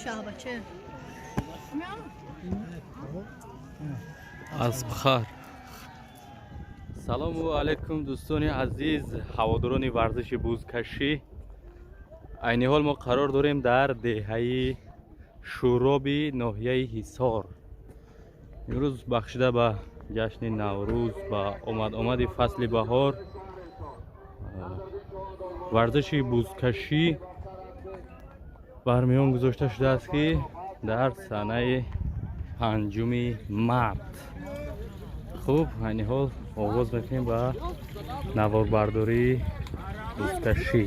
Шаҳбача. Аспхар. Салому алайкум, дӯстони азиз, ҳаводорони варзиши бузкашӣ. Айни ҳол мо қарор дорем дар деҳаи Шӯроби ноҳияи Ҳисор. Имрӯз бахшида ба ҷашни Наврӯз, ба омад-омади фасли баҳор, варзиши бузкашӣ бар миён гузошта шудааст, ки дар санаи 5 март. Хуб, айни ҳол оғоз мекунем ба наворбардории бузкашӣ.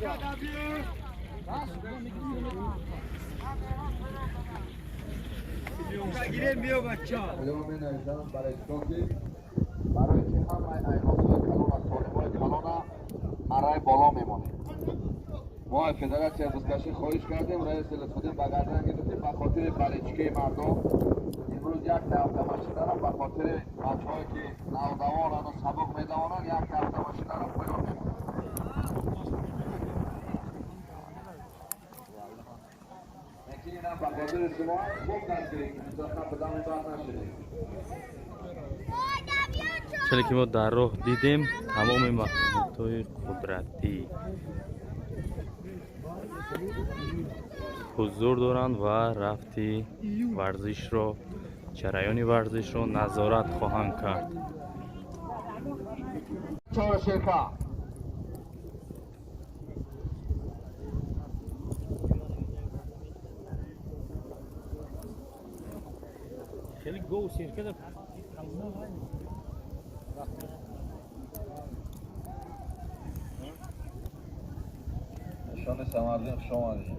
Барои ки ҳамаи айҳосҳои калон аз толибои калона арай боло мемонем. Мо федератсияи бузкашӣ хоҳиш кардем, раиси Лутфуддин ба гардан гирифтем, ба хотири балечкаи мардум имрӯз якта автомашинаро, ба хотири бачаҳое ки навдавонанд сабук медавонанд, якта автомашинаро поён мемонем. Лекин инам ба хотири шумо хуб дастгирӣ бадами бад нашудем. Челе ки мо дар роҳ дидем, тамоми махлуқотҳои қудратӣ ҳузур доранд ва рафти варзишро, ҷараёни варзишро назорат хоҳанд кард. نشان سمردین، خوش آمدید.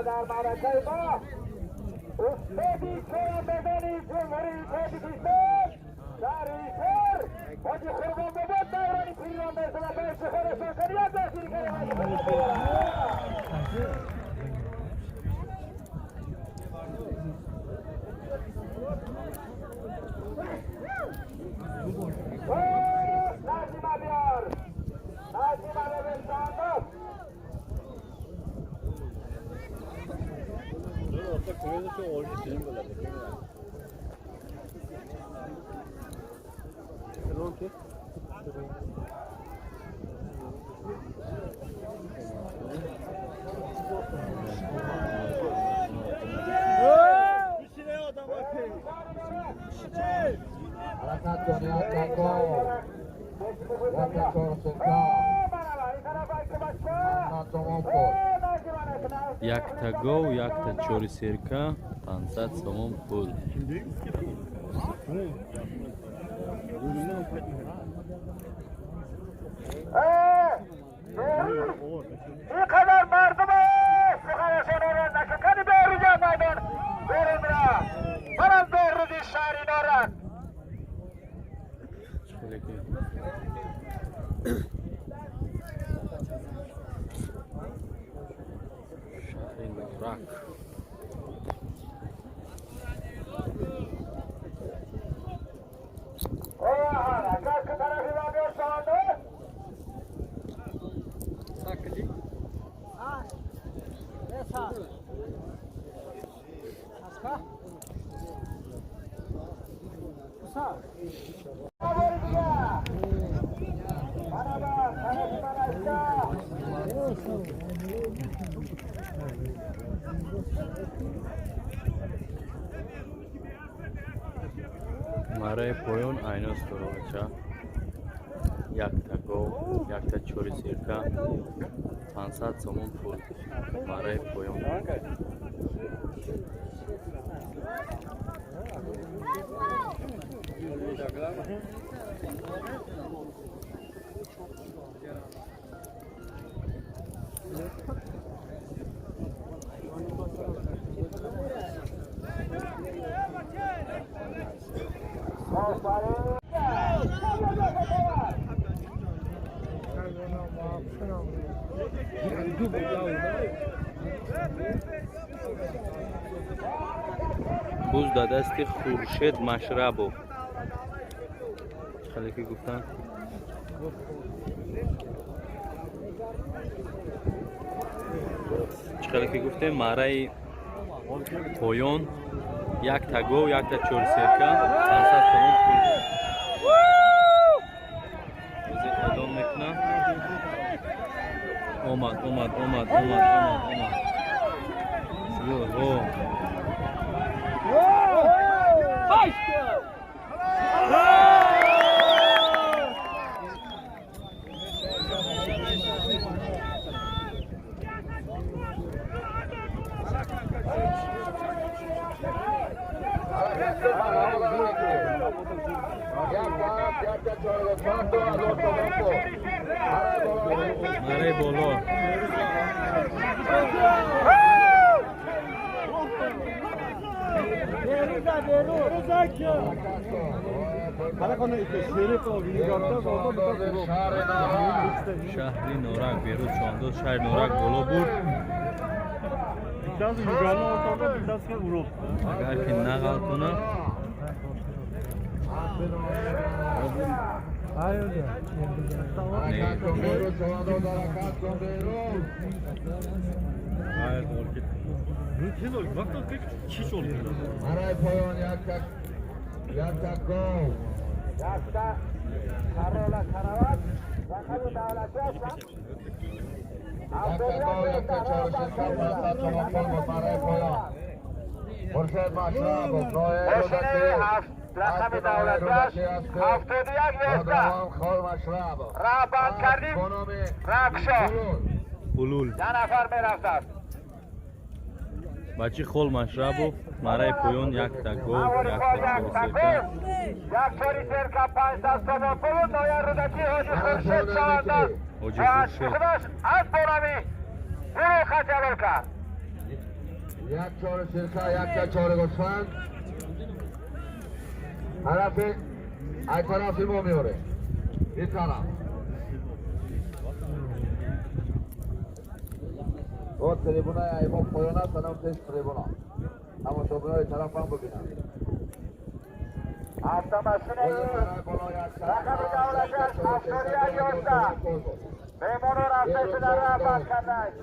در معرکه ما استادی چهارندگان جمهوری تاجیکستان در ایثار حاجی قربان بابا دوران پیران در سلطه افتخار سلطنیت دستگیر کرده. نسیمه بیار، نسیمه ببین. حرکت کنید. Якта гов, якта чори серка, 500 сомон пул. اینقدر مردم سخنشان را نککنی به میدان برون را منم به روزی شهری دارد. شهر نورک. Мараи поён айнос дороча. Якта гов, якта чори сирка, 500 сомон пул. Мараи поён. Буз дар дасти Хуршед Машрабов. Хеле ки гуфтанд. Хеле ки гуфтем, мараи поён якта гов, якта чорсерка, 500 сомон пул. Бози эълон мекунам. Омад, омад, омад, омад, омад, омад. Зӯр, Мараи боло. Шаҳри Норак берӯз чондоз шаҳри Норак боло бурд. Агар ки нағал кунад Мараи поён якта гов. Якта Карола Карават рақами давлатӣ аст. Якта гов, якта чорширка, 500 сомон пул буд мараи поён. Хуршед Машрабов, ноҳияи Рӯдакӣ. Рақами давлатиаш 71 веста. Раҳ банд кардим, раҳкушо. Улул. Як нафар мерафтааст. Бачи Хол Машрабов, мараи поён якта гов, якта чорсерка. Як чори серка, 500 сомон пул, ноҳияи Рӯдакӣ Ҳоҷи Хуршед шавандааст. Ҳоҷи Хуршед. Худаш аз борави гурӯҳ хатялол кард. Як чори сирка, якта чори гӯсфанд. Тарафи ай тарафи мо меорем. Ин тараф. О трибунаи ай мо поён аст, анам пеш трибуна. Тамошобинои тарафам бибинанд. Автомашинаи рақами давлатиаш 71 11. Меҳмоно рафта шуда раҳ банд карданд.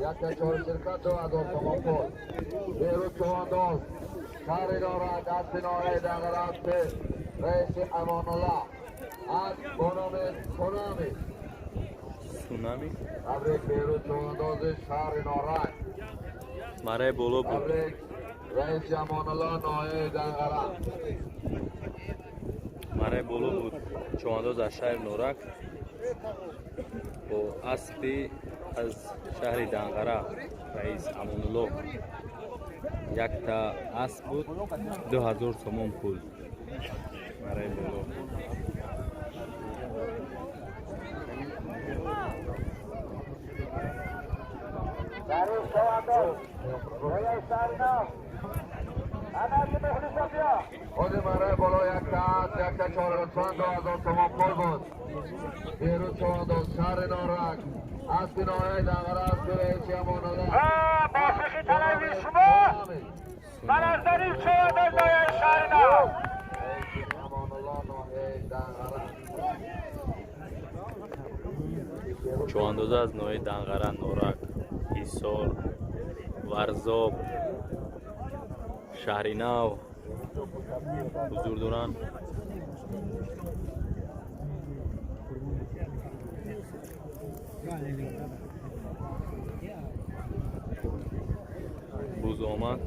Якта чори сирка, 2000 сомон пул. Берӯз човандоз шаҳри Норак дасти ноҳияи Данғара аст раиси Амонулло аз бо номи Сунами. Сунами. Табрик берӯз човандози шаҳри Норак. Мараи боло буд. Табрик раиси Амонулло ноҳияи Данғара. Мараи боло буд човандоз аз шаҳри Норак бо аспи аз шаҳри Данғара раис Амонулло. Якта асп буд, 2000 сомон пул. Якта чорсад 2000 сомон пул буд. Берӯз чорандоз шаҳри Норак. Аспи ноҳияи Данғара, аспи раиси Амонулло. Мувофиқи талаби шумо ман аз дарин чорандоз ноҳияи шаҳри Нав. Амонулло ноҳияи Данғара. Чӯандоза аз ноҳияи Данғара, Норак, Ҳисор, Варзоб, шаҳри Нав ҳузур доранд. Буз омад.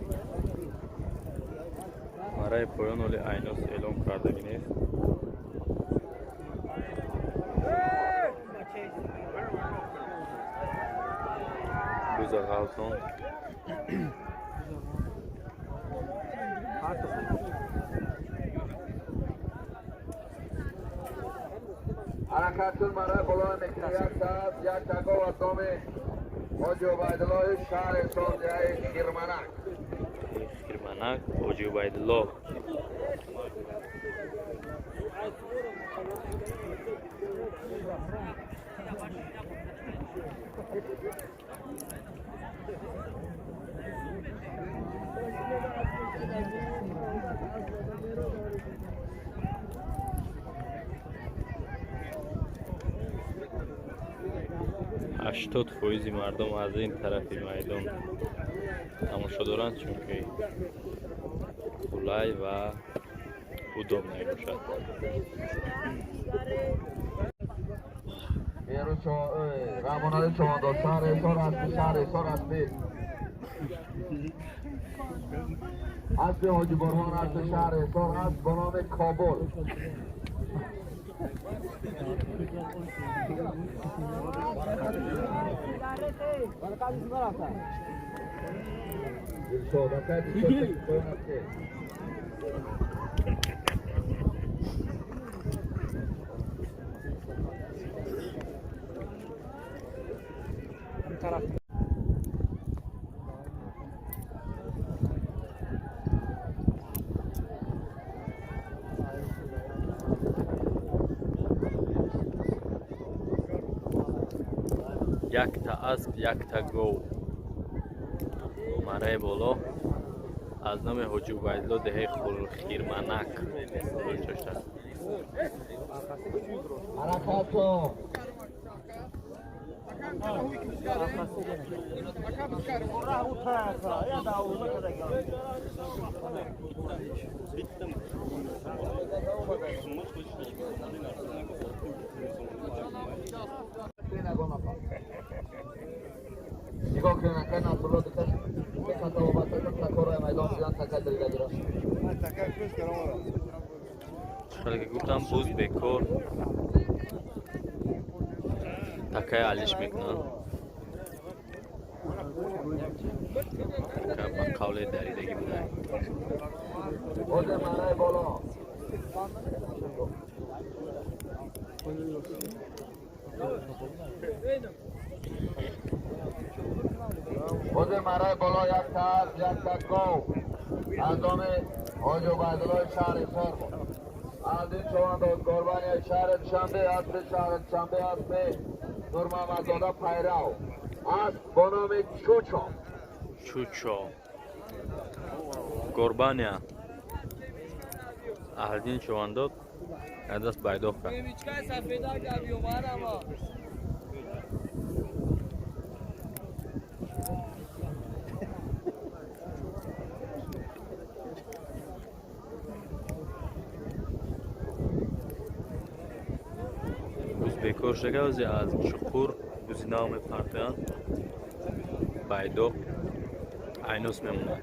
Мараи поён оли айнос эълон кардагӣ нест. Буза ғалтон. ҳаракат шуд мараи боло мекунад. Як саат як тагов аз номи Ҳоҷи Убайдуллои шаҳри Ҳисор, деҳаи Хирманак. Хирманак, Ҳоҷи Убайдулло. Ҳаштод фоизи мардум аз ин тарафи майдон тамошо доранд, чунки қулай ва удоб мебошад. Рамонади чӯандоз шаҳри Ҳисор, аспи шаҳри Ҳисор, аспи Ҳоҷи Бурҳон, аспи шаҳри Ҳисор, асп бо номи Кобул. Дилшод ака, Дилшод поён аст ки. Якта асп, якта гов. Мараи боло аз номи Ҳоҷи Убайдулло, деҳаи Хирманак доштааст. Ҳаракат кун. Нигоҳ кунед, ака Насрулло дуката вобаста такорҳои майдон шудан, така диридагиро. Хеле ки гуфтам, буз бекор такаи алиш мекунанд. Така ба қавле даридагӣ буда. Бозе мараи боло. Бозе мараи боло як та асп, як та гов аз номи Ҳоҷи Убайдуллои шаҳри Ҳисор буд. Аз ин чӯандоз горбани шаҳри Душанбе, аспи шаҳри Душанбе, аспи Нурмаҳмадзода Пайрав, асп бо номи Чучо. Чучо. Горбания. Аҳлиддин чӯандоз аз даст байдоқ кард. Буз бекор шуда, ози аз чуқур бузи нав мепартоянд. Байдоқ айнос мемонад.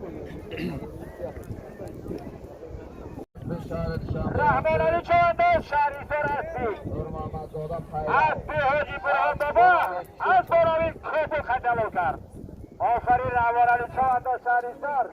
Раҳмонали чӯандоз шаҳри Ҳисор, аспи аспи Ҳоҷи Бурҳон бобо аз бо номи Кобул хаталол кард. Офарин Раҳмонали чӯандоз шаҳри Ҳисор.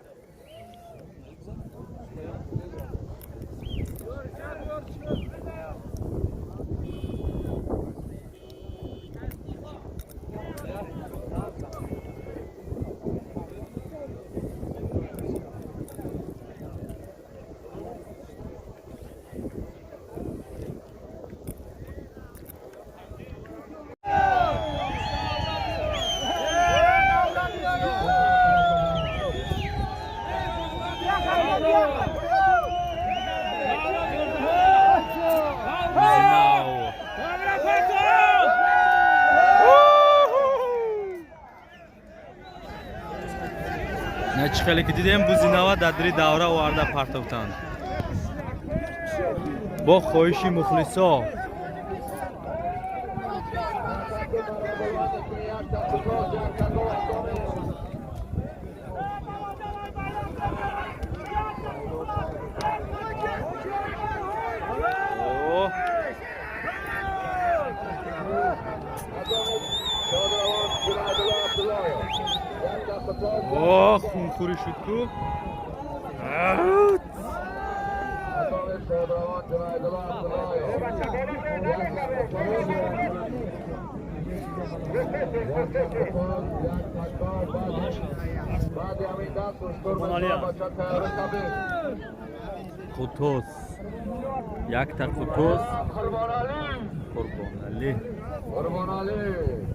Чӣ хеле ки дидем, бузи нава дар дири давра оварда партофтанд бо хоҳиши мухлисо. О, хунхӯрӣ шуд ку. Қутос, якта қутос, Қурбоналӣ. Қурбоналӣ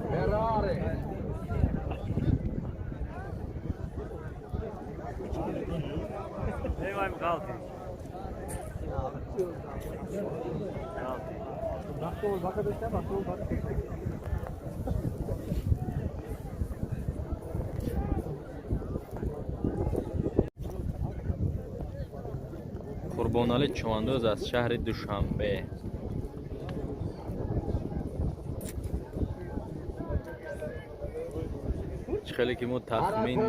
Феррари. Қурбоналӣ Чувандоз аз шаҳри Душанбе. Чӣ хеле ки мо тахмин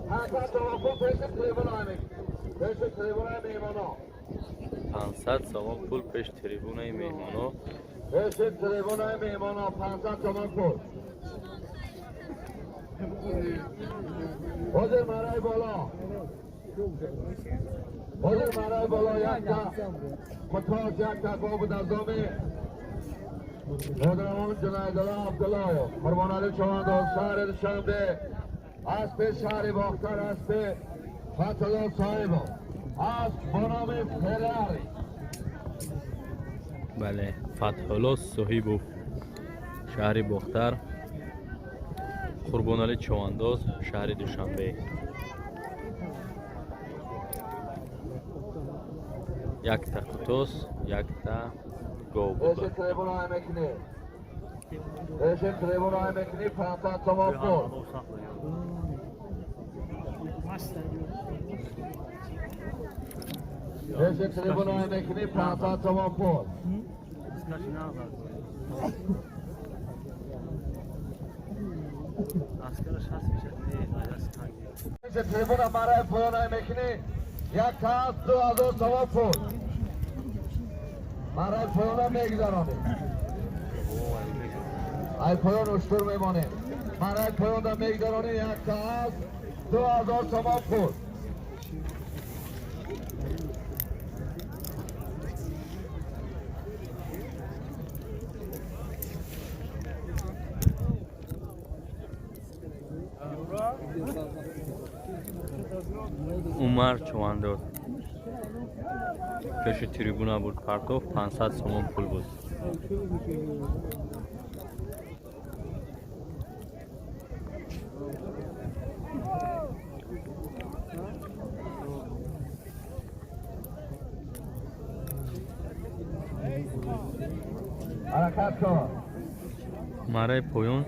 500 сомон пул пеш трибунаи меҳмоно. Пеши трибунаи меҳмоно 500 сомон пул. Ҳозир мараи боло. Ҳозир мараи боло якта қутос, якта гов буд аз доми Муҳтарамон Ҷунайдулло Абдуллоев, Қурбоналӣ Чувандоз, шаҳри Душанбе, аспи шаҳри Бохтар, аспи Фатҳулло Соҳибов, асп бо номи Феррари. Бале, Фатҳулло Соҳибов, шаҳри Бохтар, Қурбоналӣ Чувандоз, шаҳри Душанбе. Якта қутос, якта гов пеши буд. трибунаи мекунӣ. Пеши трибунаи мекунӣ 500 сомон пул. Пеши трибунаи мекунӣ 500 сомон пул. Пеши трибуна мараи поёнаи мекунӣ як кас 2000 сомон пул. Мараи поёна мегузаронӣ. Ай поён уштур мемонем. Мараи поёнда мегузаронӣ як кас 2000 сомон пул. Умар Чувандоз пеши трибуна буд партоф, 500 сомон пул буд. Ҳаракат кун. Мараи поён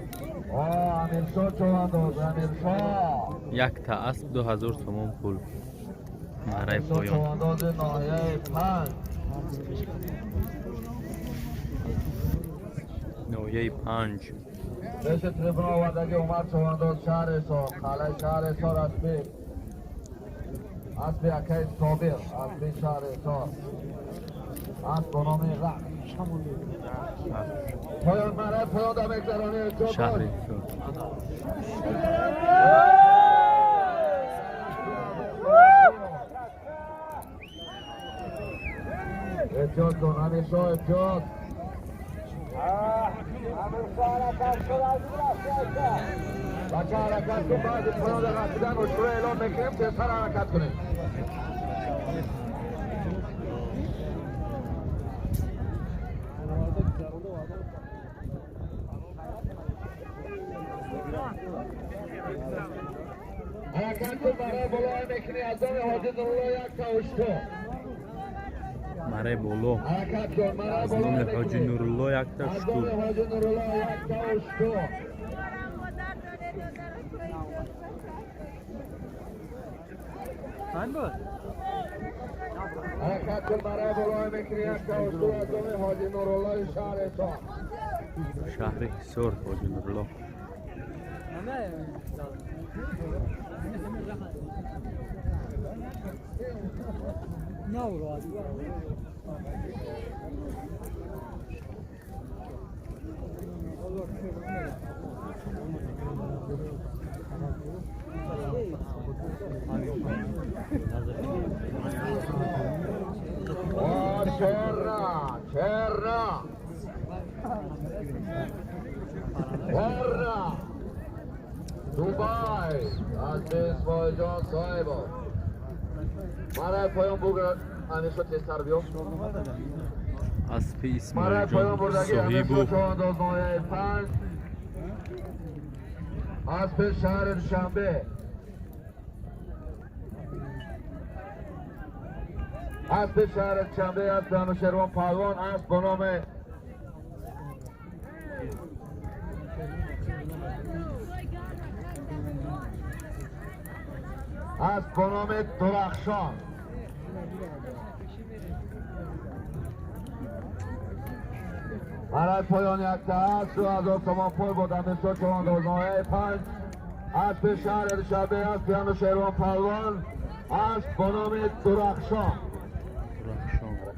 О, Амиршоҳ Чувандоз, Амиршоҳ. якта асп 2000 сомон пул. Мараи Амиршоҳ поён. Чувандози ноҳияи 5. Ноҳияи 5. Пеши трибуна овардаги Умар Чувандоз, шаҳри Ҳисор, қалъаи шаҳри Ҳисор, аспи акаи Собир, аспи шаҳри Ҳисор. Асп бо номи Рахш. Поён мараи поёнда мегузаронӣ. Шаҳри Ҳисор. Эҳтиёт кун, Амиршоҳ, эҳтиёт. Бача ҳаракат кун, баъди поёнда расидан уштура эълон мекунем, тезтар ҳаракат кунем. Ҳаракат кун, барои болои мекунӣ аз доми Ҳоҷи Нурулло якта уштур. Мараи боло Ҳаракат кун, мараи аз болои номи Ҳоҷи мекунӣ. Нурулло якта Аз уштур. доми Ҳоҷи Нурулло якта уштур. حرکت کن برای بالای میکنی یک تا اشتر از دام حاجی نورالله شهر حصار. شهر حصار حاجی نورالله. چرا چرا چرا دوبای از اسماعیل جان صاحبا برای پایان بگرد همیشه تستر بیام. اسب اسماعیل جان صاحبو اسب شهر دوشنبه اسب شهر دوشنبه اسب انوشیروان پهلوان اسب به نام اسب به نام درخشان. برای پایان یک تا اسب 2000 تومان پای با دمیرشاه چوانداز ناحیه 5 اسب شهر دوشنبه اسب انوشیروان پهلوان اسب به نام درخشان.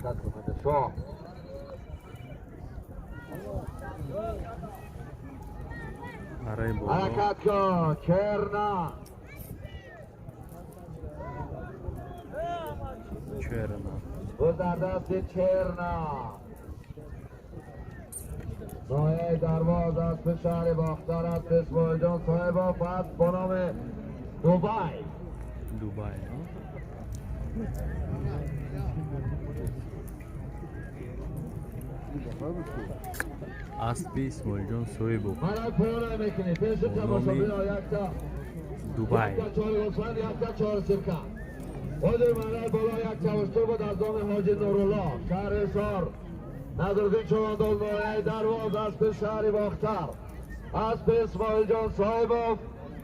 حرکت کنید شاه. حرکت کن چرنا چرنا بود در دست چرنا. ناحیه درواز اسب شهر باختر اسب اسماعیل جان صاحب اسب به نام دوبای. دوبای اسب اسماعیل جان صاحب دوبای. حاجی نورالله شهر حصار نظرالدین چوانداز ناحیه درواز اسب شهر باختر اسب اسماعیل جان صاحبov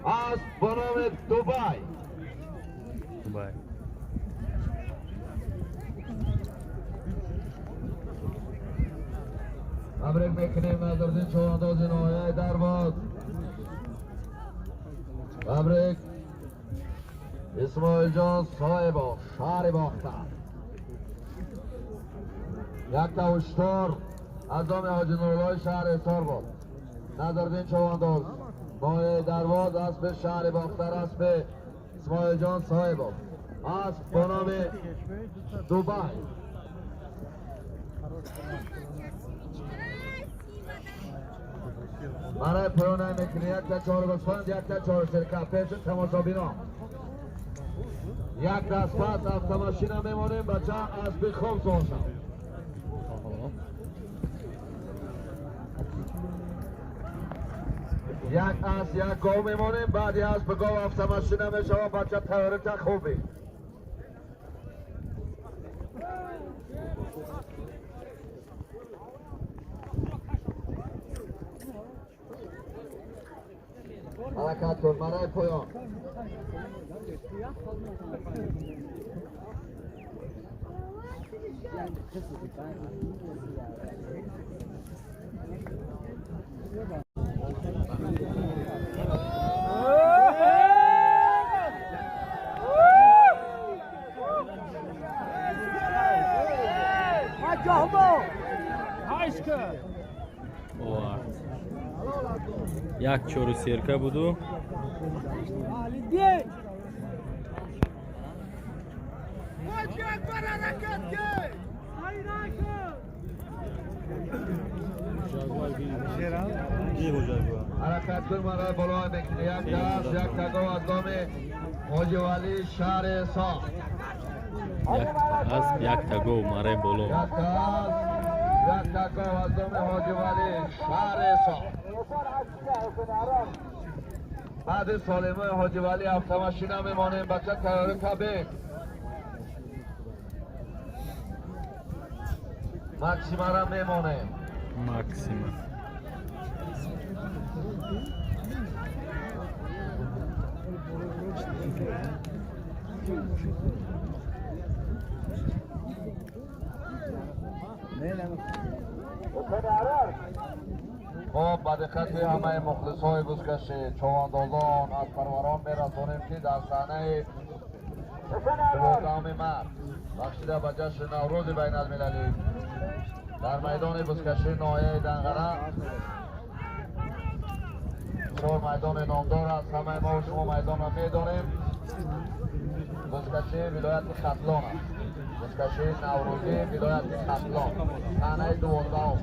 اسب به نام دوبای. دوبای. تبریک میکنیم نظرالدین چوانداز ناحیه درواز. تبریک اسماعیل جان صاحبov شهر باختر. یک تا اشتر از دام حاجی نورالله شهر حصار بود. نظرالدین چوانداز ناحیه درواز اسب شهر باختر اسب اسماعیل جان صاحبov اسب به نام دوبای. برای پایان میکنی یک تا 4 گوسفند یک تا 4 سرکه پیش تماشابینا یک دست پس افته میمانیم بچه اسب خوب سوار شد. یک اسب یک گاو میمانیم بعدی اسب گاو افته ماشین میشوم بچه تیارت خوبی. حرکت کن برای پایان. Як чору серка буду. حرکت کن برای بالا میکنی یک دست یک تگاو از دام حاجی ولی شهر حصار. یک اسب یک تگاو مرای بالا. یک دست یک تگاو از دام حاجی ولی شهر حصار. بعد سالمه حاجی ولی هفته ماشین هم میمانیم بچه تیاره کبه ماکسیما را میمانیم. ماکسیما бошед. Хуб, ба диққати ҳамаи мухлисҳои бузкашӣ, човандозон, аз парварон мерасонем, ки дар саҳнаи 12 март бахшида ба ҷашни Наврӯзи байналмилалӣ дар майдони бузкашии ноҳияи Данғара, бисёр майдони номдор аст, ҳамаи мо шумо майдонро медонем, бузкашии вилояти Хатлон аст, бузкашии наврӯзии вилояти Хатлон, саҳнаи 12-ум.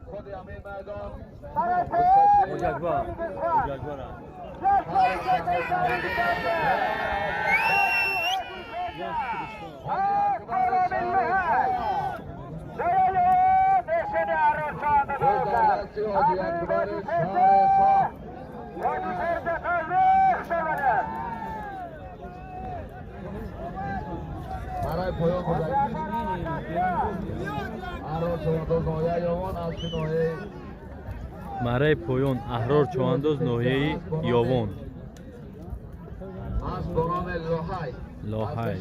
Худи ҳамин майдон барои поён Аҳрор Човандоз ноҳияи Ёвон аз ноҳияи Мараи поён Аҳрор Човандоз ноҳияи Ёвон. Аз бо номи Лоҳай. Лоҳай.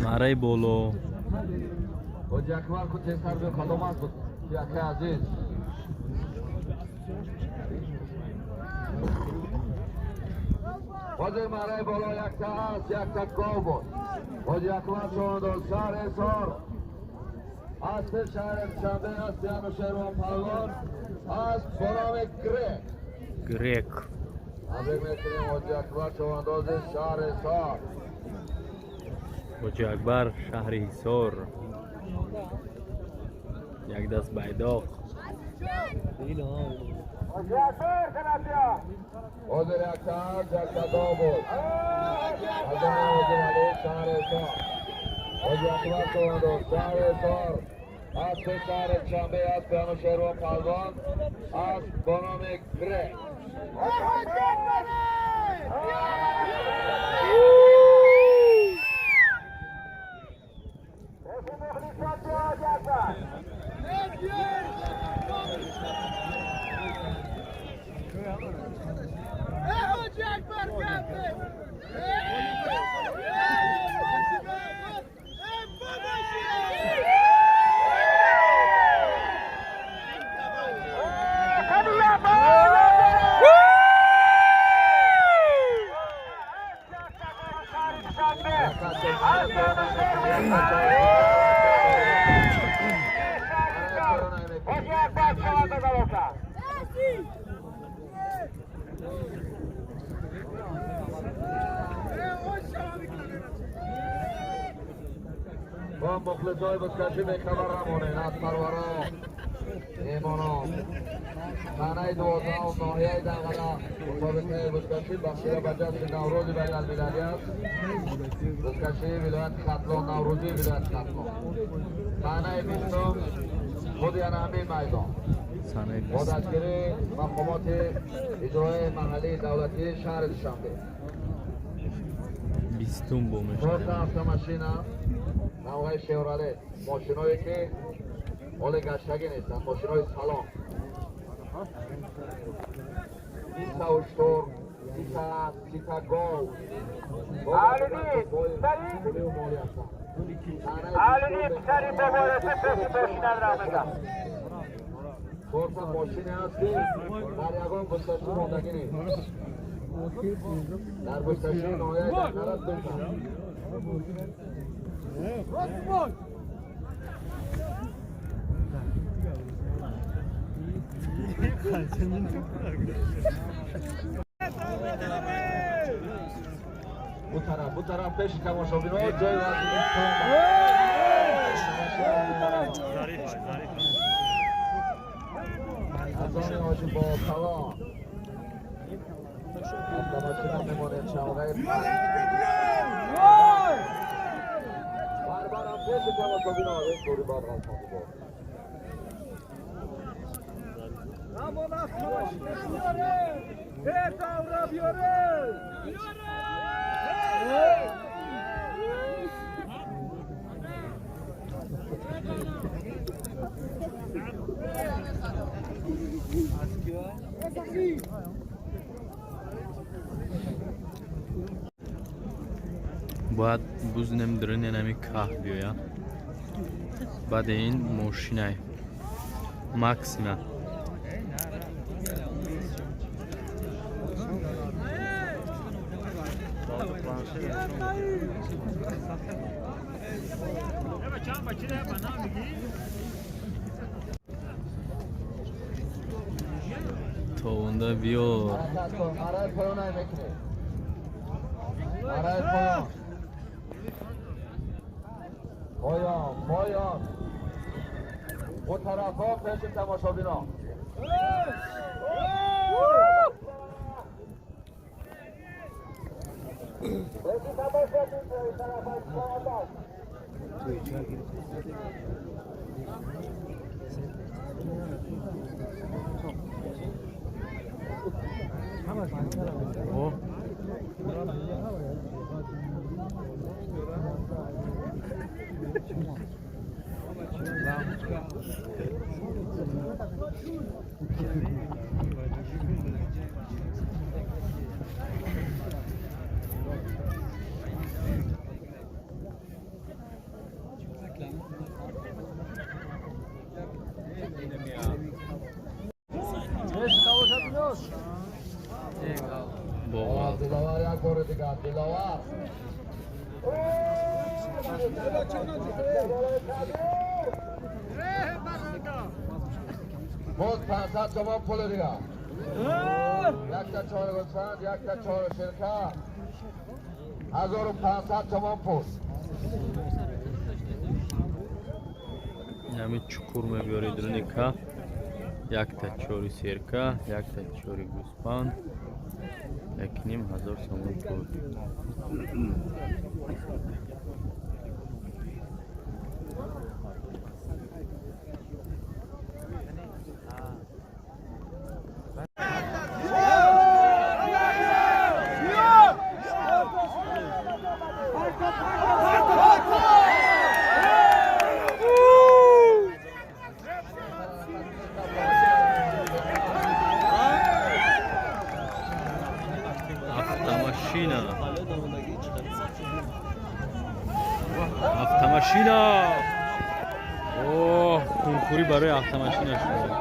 Мараи боло. Ҳоҷи Акбар ку тезтар биё, кадом аст буд? Яке азиз. Ҳозир мараи боло якта аст, якта гов буд. Ҳоҷи Акбар Човандоз шаҳри Ҳисор, аспи шаҳри Душанбе, аспи Анушервон Палвон, асп бо номи Грек. Грек. Табрик мекунем Ҳоҷи Акбар Човандози шаҳри Ҳисор. Ҳоҷи Акбар шаҳри Ҳисор. Як даст байдоқ. ҳозир якта аст, якта гов буд. Аз он Ҳоҷи Валӣ шаҳри Ҳисор. Ҳоҷи Акбар Човандоз шаҳри Ҳисор, аспи шаҳри Душанбе, аспи Анушервон Палвон, асп бо номи Грек. Бо мухлисҳои бузкашӣ бехабар намонед, аз парварон, меҳмонон. Саҳнаи 12-ум ноҳияи Данғара мусобиқаи бузкашӣ бахшида ба ҷашни Наврӯзи байналмилалӣ аст. Бузкашии вилояти Хатлон, наврӯзии вилояти Хатлон. Саҳнаи 20-ум худи ана ҳамин майдон. Бо дастгирии мақомоти иҷроияи маҳаллии давлатии шаҳри Душанбе. 20-ум бо мешавад. Автомашина навъи Шевролет, мошиное ки ҳоле гаштагӣ нестанд, мошинои салон. 30 уштур, 30 асп, 30 гов. Чорта мошине аст, ки дар ягон бузкашӣ мондагӣ нест. Дар бузкашии ноҳияи Данғара дута. Bu taraf пеши тамошобинҳо ҷои аз они ҳоҷи Бобокалон автомашина мемонед, шавғаи барбарам пеши тамошобинҳо. Ин тури бадғалфони бо Бояд бузнем дурини нами каҳ биёя. Баъди ин мошинай Максима. Товонда биёр. پایان پایان اون طرف ها پیش تماشابینا. دلاور یک بار دیگر دلاور. باز 500 تومان پول دیگر. یک تا 4 گوسفند، یک تا 4 شرکت. 1500 تومان پول. Ҳамин чуқур мебиёри дуруни каҳ. Якта 4 серка, якта 4 гӯсфанд, 1500 сомон пул. Автомашина. Оҳ, хунхӯрӣ барои автомашина шуд.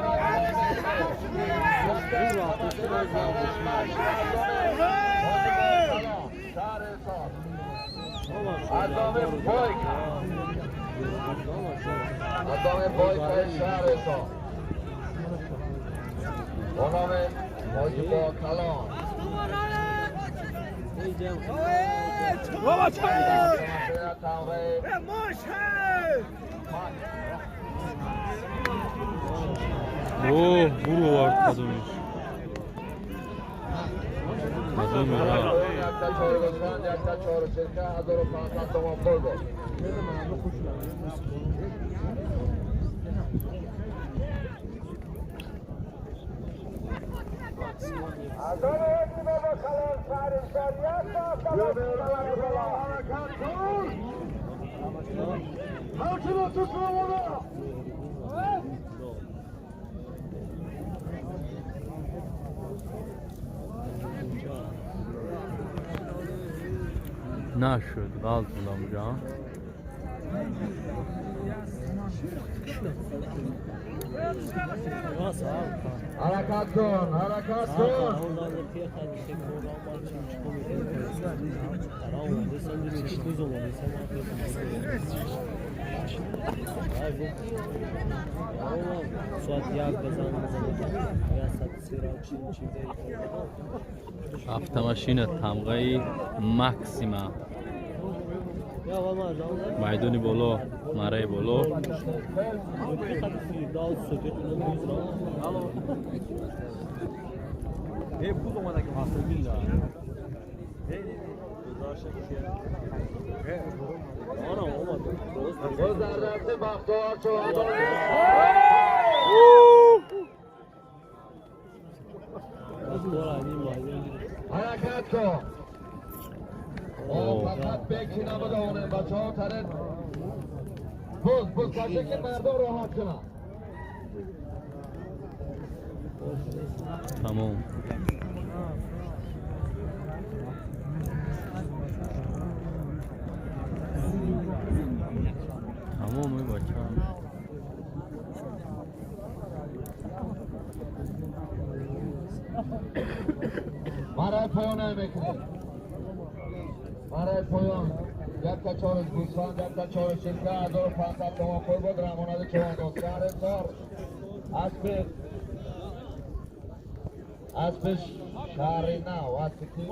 Оҳ, буру овард кадомиш. Кадоми рафт. Нашуд, ғалт будам ҷон. Ҳаракат кун, ҳаракат кун. Автомашина тамғаи Максима. Майдони боло, мараи боло. حرکت کن. فقط بکی نبوده اونه بچه ها تره بز بز کشه که مردم راحت کنن. Тамом. Тамом ой бачаам. Барои поён намекунем. Барои поён якта чориш гӯсфанд, якта чориш ширка 1500 сомон пул буд. Рамонади чорандоз шаҳри Ҳисор. Аспи шаҳри нав, аспи ки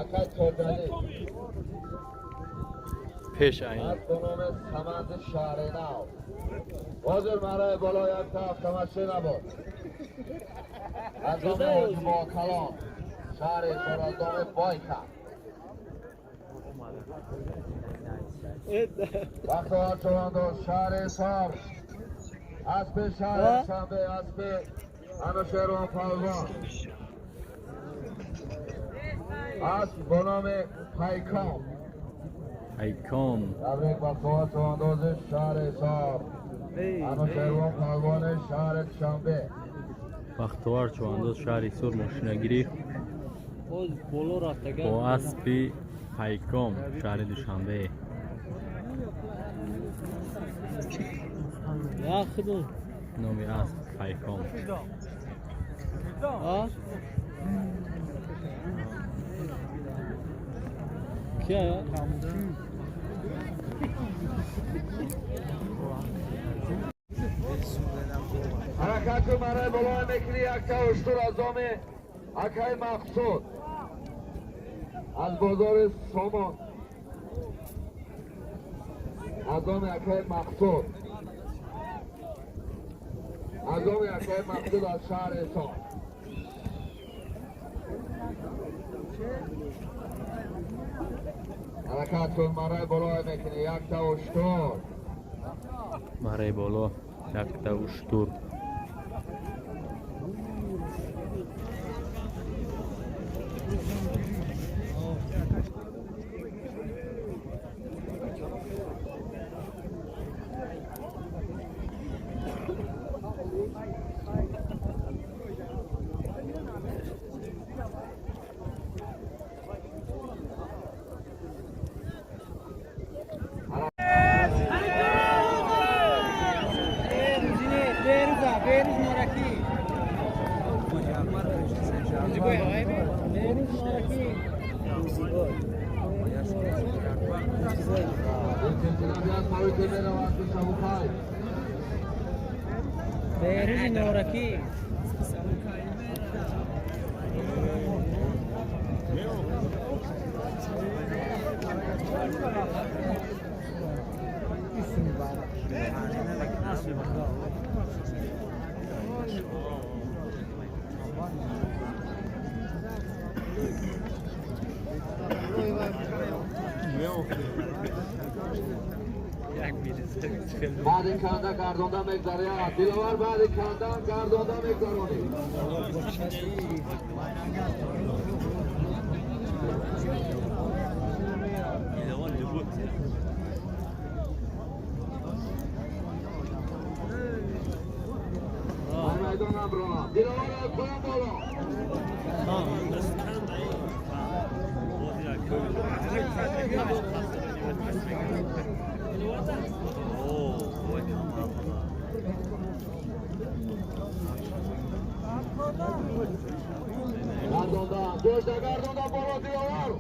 акай Тоҷалӣ. Пеш айн. Асп бо номи Саманди шаҳри нав. Ҳозир барои боло якта автомашина буд. Аз номи Ҳоҷи Бокалон шаҳри Ҳисор, аз номи Бойка. Бахтовар чорандоз шаҳри Ҳисор. Аспи шаҳри Душанбе, аспи Анушервон Палвон. Асп бо номи Пайком. Пайком. Табрик бахтовар чорандози шаҳри Ҳисор. Анушервон Палвони шаҳри Душанбе. Бахтовар чорандоз шаҳри Ҳисор мошина гирифт бо аспи Пайком шаҳри Душанбе. Номи асп Пайком. Ҳаракат кун, барои боло мекунӣ якта уштур аз номи акай Мақсуд аз бозори Сомон. Аз номи акай Мақсуд. Аз номи акай Мақсуд аз шаҳри Ҳисор. Ҳаракат кун, барои боло мекунӣ якта уштур. Барои боло якта уштур. Баъди канда гардонда мегзарад. Диловар баъди канда гардонда мегзаронӣ. Майдон аброна. Диловар аз поён боло. Гардонда, дошта гардонда боло Диловар.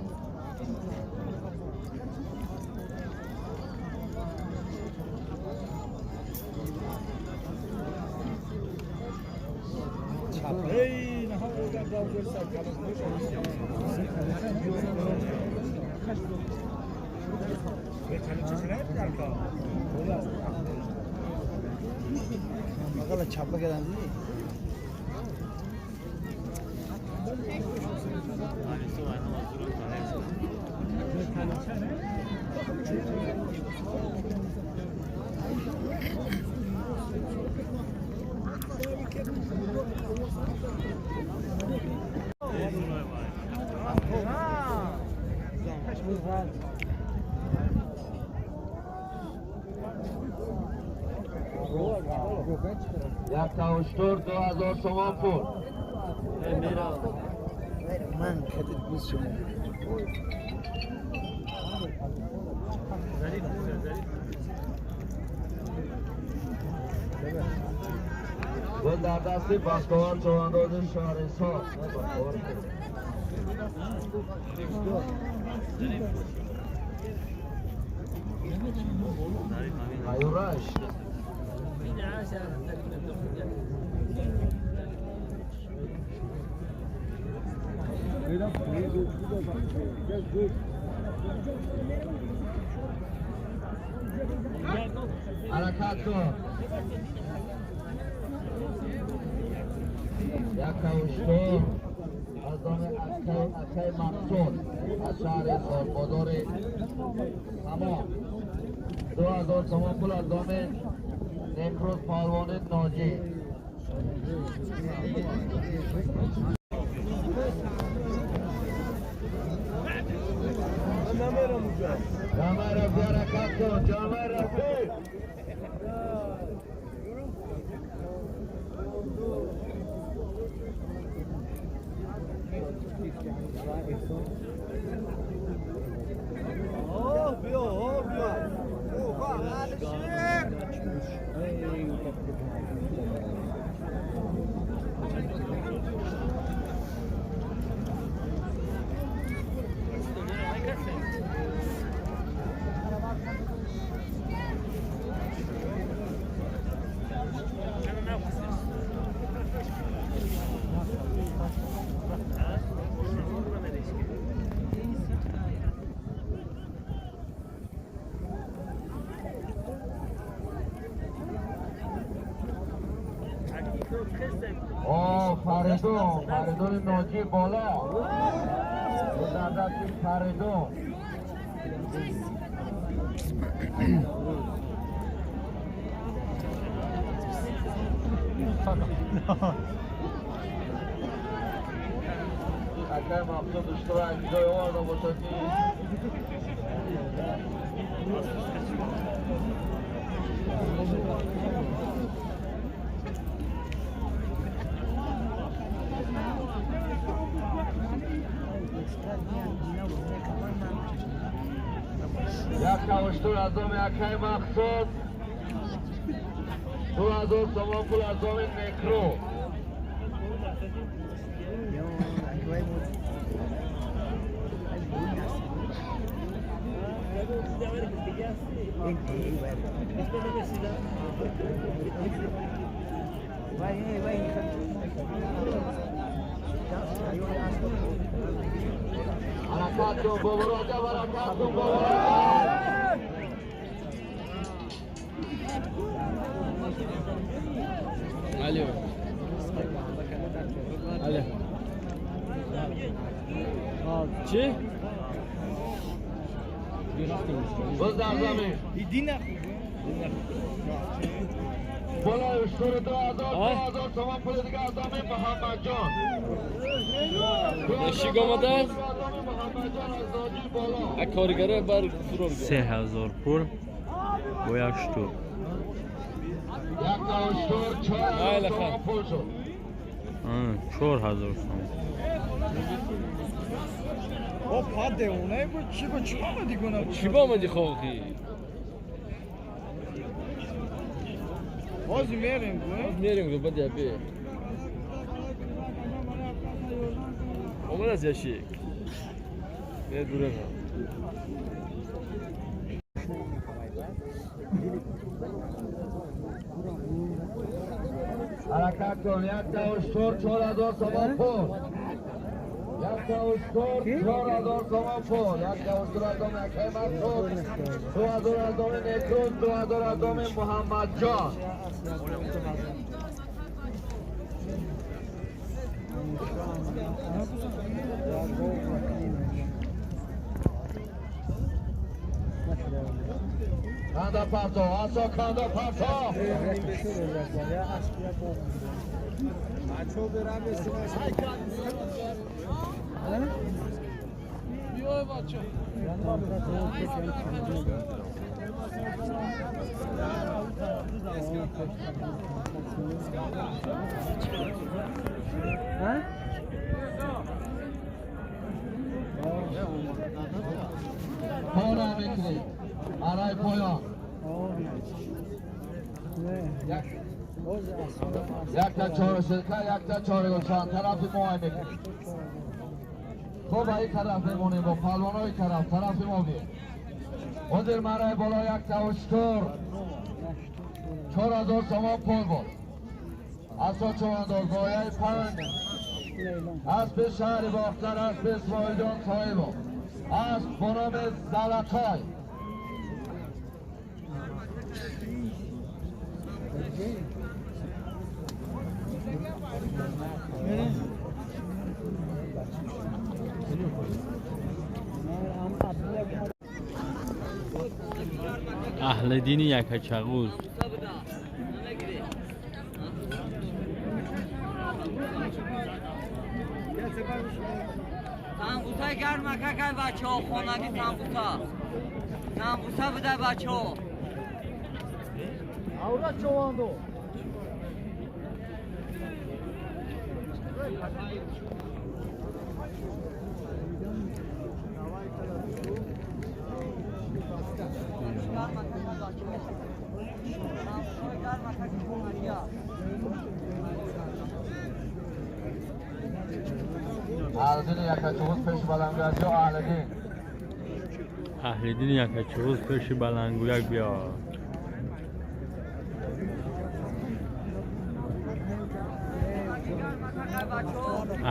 Як та уштур 2000 сомон пул. من کدت بوز شما. گل در دستی بختاور چوانداز شهرستان. ایورش حرکت کن. یک اشتر از دام اکای مقصود از شهر بازار تمام 2000 تومان پول از دام نکروز پهلوان ناجی. جامعه رفی حرکت کن. جامعه رفی فریدون، فریدون ناجی بالا. در دست فریدون. اکای مقصود اشترا از جای آورده باشد که یک اشتر از دام اکای مقصود 2000 تومان پول از دام نکرو. حرکت کن بابا راجب، حرکت کن بابا راجب. Алло. Алло. Чӣ? باز در زمین بالا اشتر 2000 تومان پول دیگه از زمین محمد جان. شیگ آمده است؟ کارگره بر 3000 پول با یک شتر. یک اشتر 4000 تومان پول شد. 4000 تومان. او پاده اونه بود چی با چی آمدی گونه بود؟ چی با آمدی خواهی؟ باز میریم گونه؟ میریم گونه باید یه آمد از یشیک یه دوره هم حرکت کن. یک تا اشتر 4000 تومان پول. یک تا اشتر 4000 تومان پول. یک تا اشتر از دام اکای مقصود 2000 از دام نکروز 2000 از دام محمد جان. کاندا پرتو آسا کاندا پرتو. Пора мекунем. Барои поён. Якта чор ширка, якта чор гулшан. Тарафи мо мекунем. Хуб, ин тараф мемонем бо палвонои тараф, тарафи мо бием. Ҳозир мараи боло якта уштур. 4000 сомон пул буд. Асо чувандоз ноҳияи 5. Асби шаҳри Бохтар, асби Исмоилҷон Соҳибов. Асп бо номи Залатой. Аҳли дини Якачағуз. Самбусаи гарма какай бачаҳо, хонаги самбуса. Самбуса бидай бачаҳо. Аура човандо. Аҳлидин Якачағуз пеши баландгӯяк биё, Аҳлидин. Аҳлидин Якачағуз пеши баландгӯяк биё.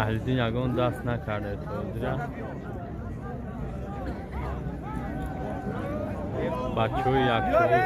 Аҳлидин ягон даст накарда ҳозира. Бачаҳои Якчағуз.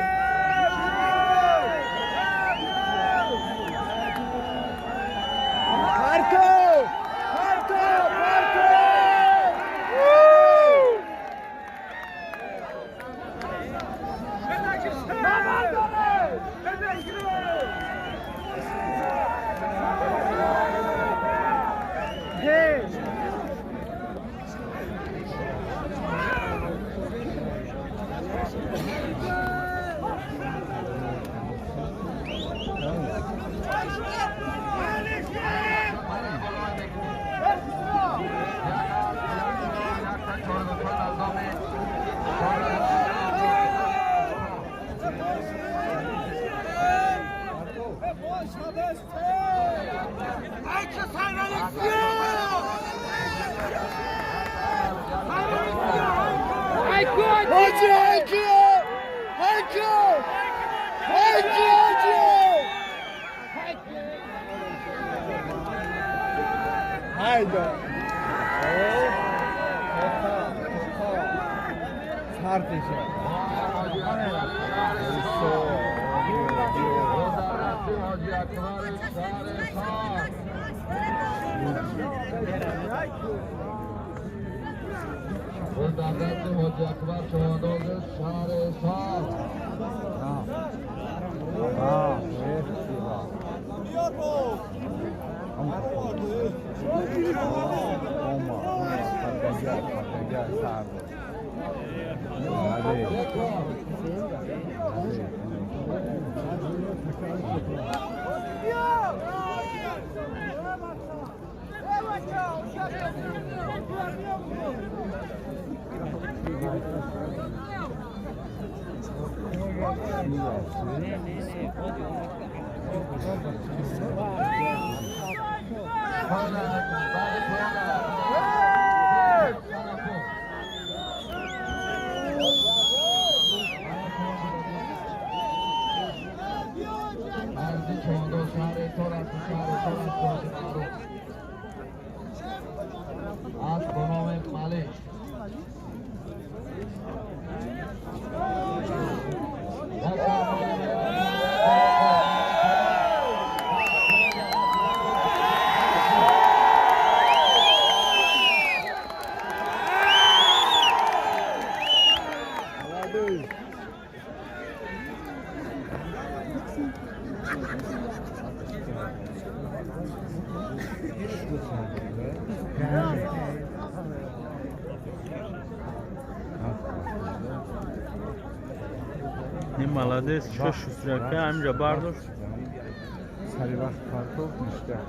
Не молодец, что шустряка, ҳаминҷа бардошт. Сари вақт партов ништяк.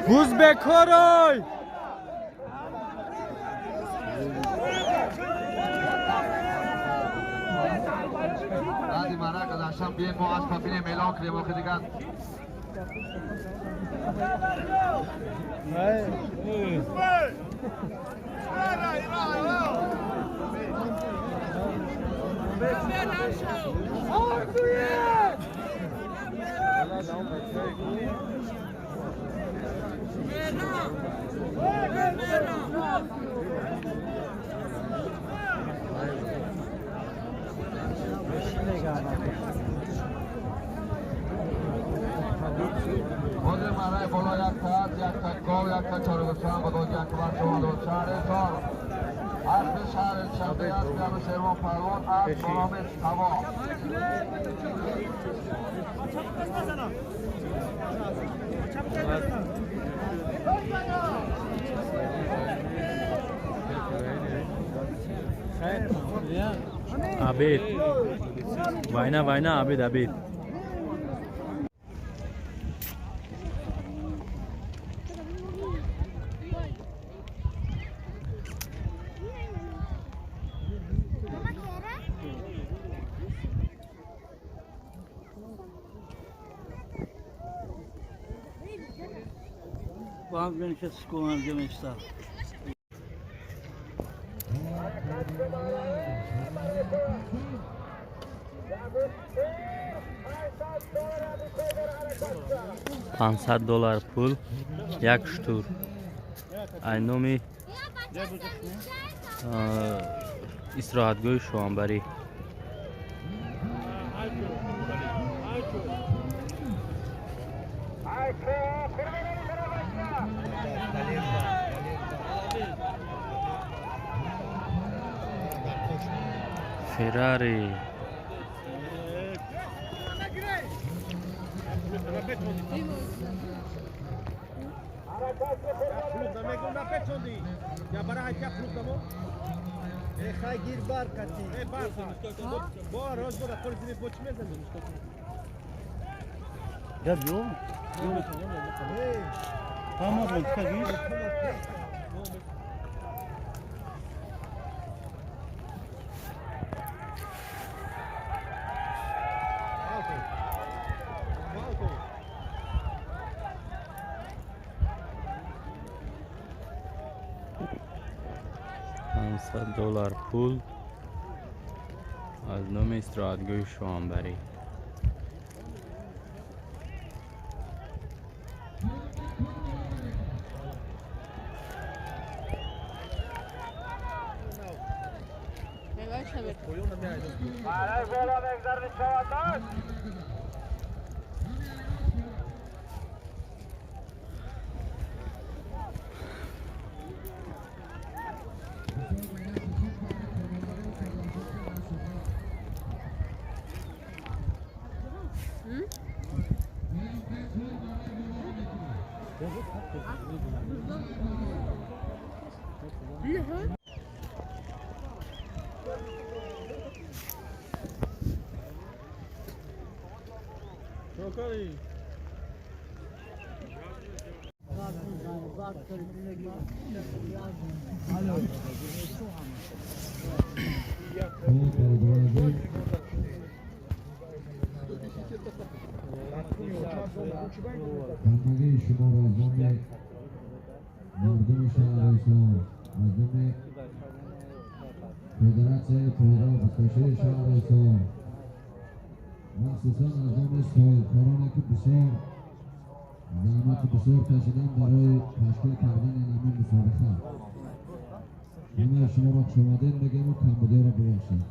Буз бекорой! بعدی مرق گذاشتم بیایم ما از پابینیم اعلام کنیم آخه دیگه. برای بالا یک تا یک تا گاو یک تا چهار گوسفند با یک بر شما دو شهر چهار اسب شهر شنبه اسب انوشیروان پهلوان اسب با نام هوا. Абед. Вайна, вайна, абед, абед. $500 пул як штур. Ай номи истироҳатгоҳи Шоҳанбарӣ. Феррари. $500 пул аз номи истироҳатгоҳи Шоҳанбарӣ. همگی شما را از نام مردم شهر حصار، از نام فدراسیون پایگاه بزکشی شهر حصار، مخصوصا از نام صاحبکارانی که بسیار زحمت بسیار کشیدن برای تشکیل کردن این همین مسابقه، Ҳамаи шуморо хушомадед мегӯем ва камбудиҳоро бибахшед.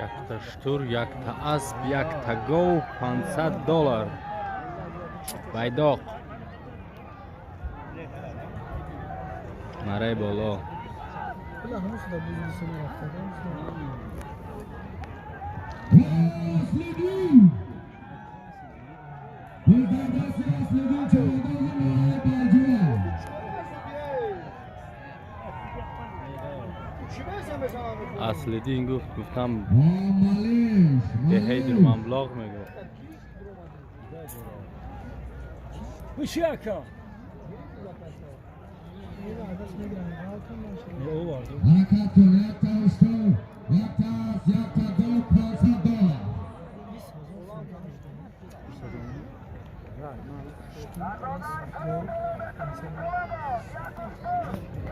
Якта штур, якта асп, якта гов, $500. Байдоқ. Мараи боло. Аслиддин гуфт, гуфтам деҳаи Дурманблоғ мегуфт. Ҳаракат кун, якта уштур, якта асп, якта гов, $500. Ҳаракат кун, якта уштур аз он, якта асп аз он, якта